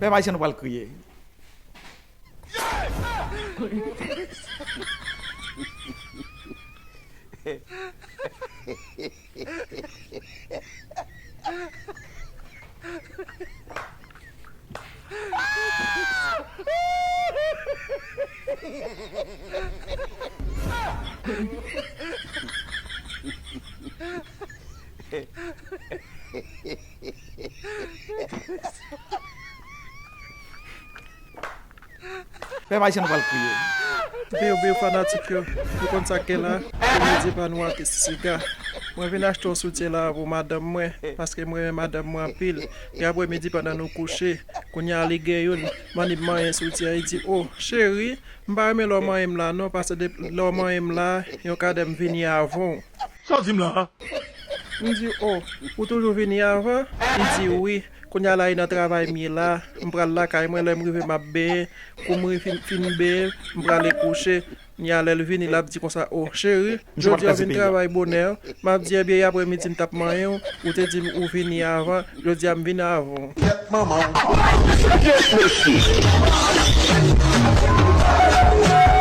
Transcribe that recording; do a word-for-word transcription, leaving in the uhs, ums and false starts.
Pèp ayisyen, nou pral kriye. Pèp ayisyen, nou pral kriye. Biw, biw, fanatik yo, nou konn sa k gen la. Premye depa nou a te siga. Mwen vin achte yon soutyen la pou madanm mwen, paske mwen renmen madanm mwen anpil. Gen apremidi pandan nou kouche, kounye a li gen youn, m annik manyen soutyen an, li di, "O, cheri, m pa renmen lè w manyen m la non, paske depi lè w manyen m la, yon kadè m vini avan w." Sa w di m la a? M di, "O, ou toujou vini avan?" Li di, "Wi, kounye a la e nan travay m ye la, m pral lakay mwen, lè m rive m ap benyen, kou m ri- fin, fin benyen, m prale kouche." Kounye a lè l vini, l ap di konsa, "O, cheri, jodi a w vin travay bonè, m ap di, ebyen, yè apremidi m t ap manyen w, ou te di m ou vini avan, jodi a m vin avan w." Kèt manman w. Kèt mesye.